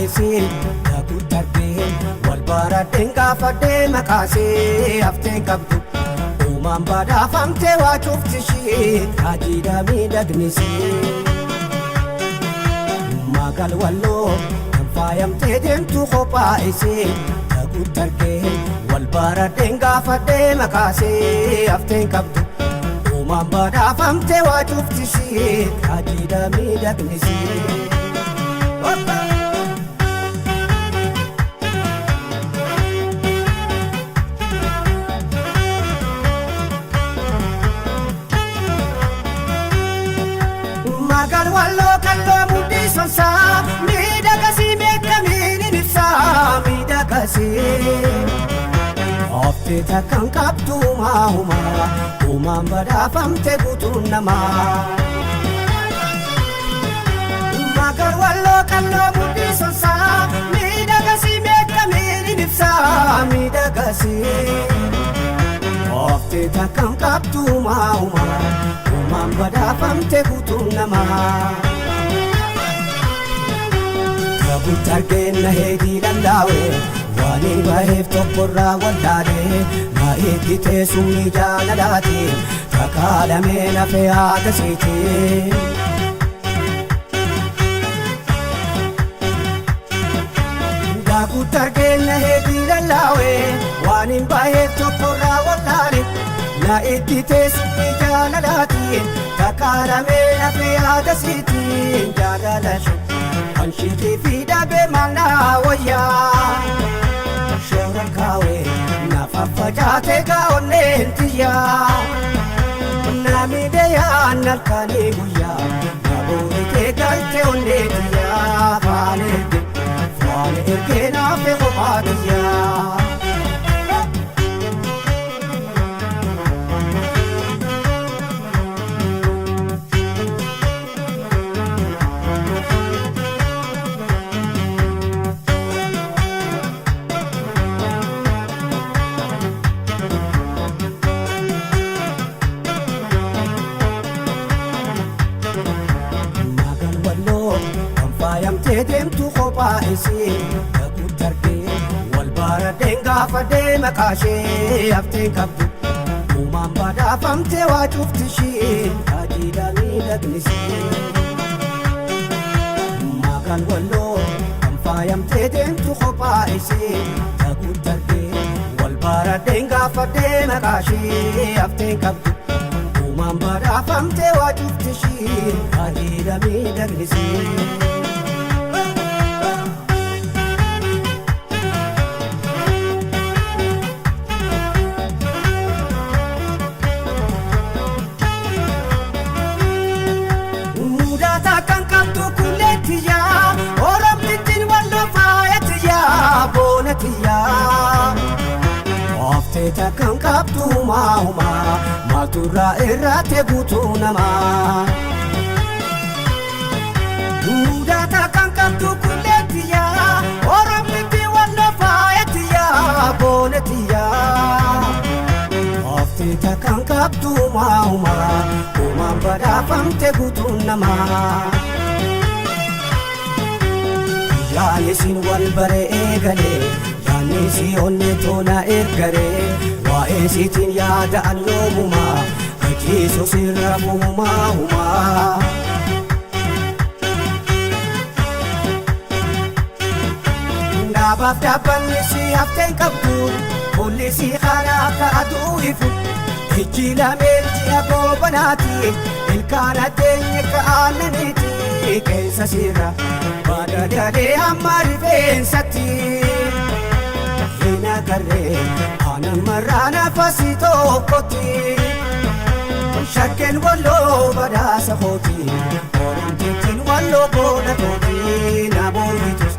isii daakuu darbee wal baradheen gaafadhee maqaasee hafteen qabdu. Uumaan badhaafamtee waa cufti ishee raajiidha miidhagnisee. Magal walloo kan faayamtee deemtu kophaa isii daakuu darbee wal baradheen gaafadhee maqaasee hafteen qabdu. Uumaan badhaafamtee waa cufti ishee raajiidha miidhagnisee. Magal walloo kalloo mudhii sonsaa miidhagasii beekamiin hin ibsaa miidhagasii. Oftee takkan qabdu uumaa uumaan badhaafamte guutuun namaa. Magal walloo kalloo mudhii sonsaa miidhagasii beekamiin hin ibsaa miidhagasii. Oftee takkan qabdu uumaa uumaan badhaafamte guutuun namaa. Kabutti argeenna heedii lallaawee waan hin baheef tokkorraa wallaalee na itti teessumni jaalalaatiin takaalamee nafee haata seetii. Daakutti argeenna heedii lallaawee waan hin baheef tokkorraa wallaalee na itti teessumni jaalalaatiin takaalamee nafee haata seetiin jaalala shee. Anshiitii fi dhabee maalnaa wayyaa shoora kaawee nafa facaatee kaa'onneen tiyyaa namni yaan halkanii guyyaa naboonitee galtee onnee tiyyaa faana ergee faana ergee naafee kophaa tiyyaa. Magal walloo kan faayamtee deemtu kophaa isii kakuu darbee wal baradheen gaafadhee maqaa ishee hafteen qabdu. Uumaan badhaafamtee waa cufti ishee raajiidha miidhagnisee. Magal walloo kan faayamtee deemtu kophaa isii kakuu darbee wal baradheen gaafadhee maqaa ishee hafteen qabdu. Uumaan badhaafamtee waa cufti ishee raajiidha miidhagnisee. Mudata kan qabdu kuleetiyyaa Oromtittiin walloo faayatiyyaa boonatiyyaa. Oftee takkan qabdu uumaa uumaa maalturraa irratti guutuu namaa. Mudata kan qabdu kuleetiyyaa Oromtittiin walloo faayatiyyaa boonatiyyaa. Oftee takkan qabdu uumaa uumaa uumaan badhaafamte guutuun namaa. Yaani isin wal bare eegalee yaanni si onnee toona ergaree waa'ee siitiin yaada'an yoomumaa gachiisu sirra fuumaa humaa. Dhaabaaf dhaabbanni si hafteen qabdu fuulli si kana akka aduu ifu ijji lameen ji'a goobanaati ilkaan addeenye ka aannaniiti qeensa sirra badadalee hamma rifeensatti. Hin agarree aannan marraa nafasi tokkotti shakkeen walloo badhaasa kooti oromtittiin walloo boona kooti na boonitus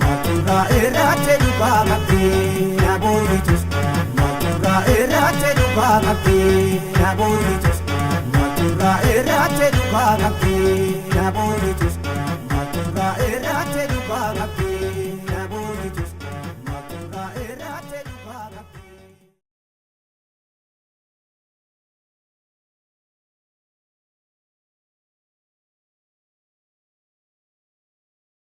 maalturraa irratti dhugaa qabdi na boonitus maalturraa irratti dhugaa qabdi na boonitus maalturraa irratti dhugaa qabdi na boonitus maalturraa irratti.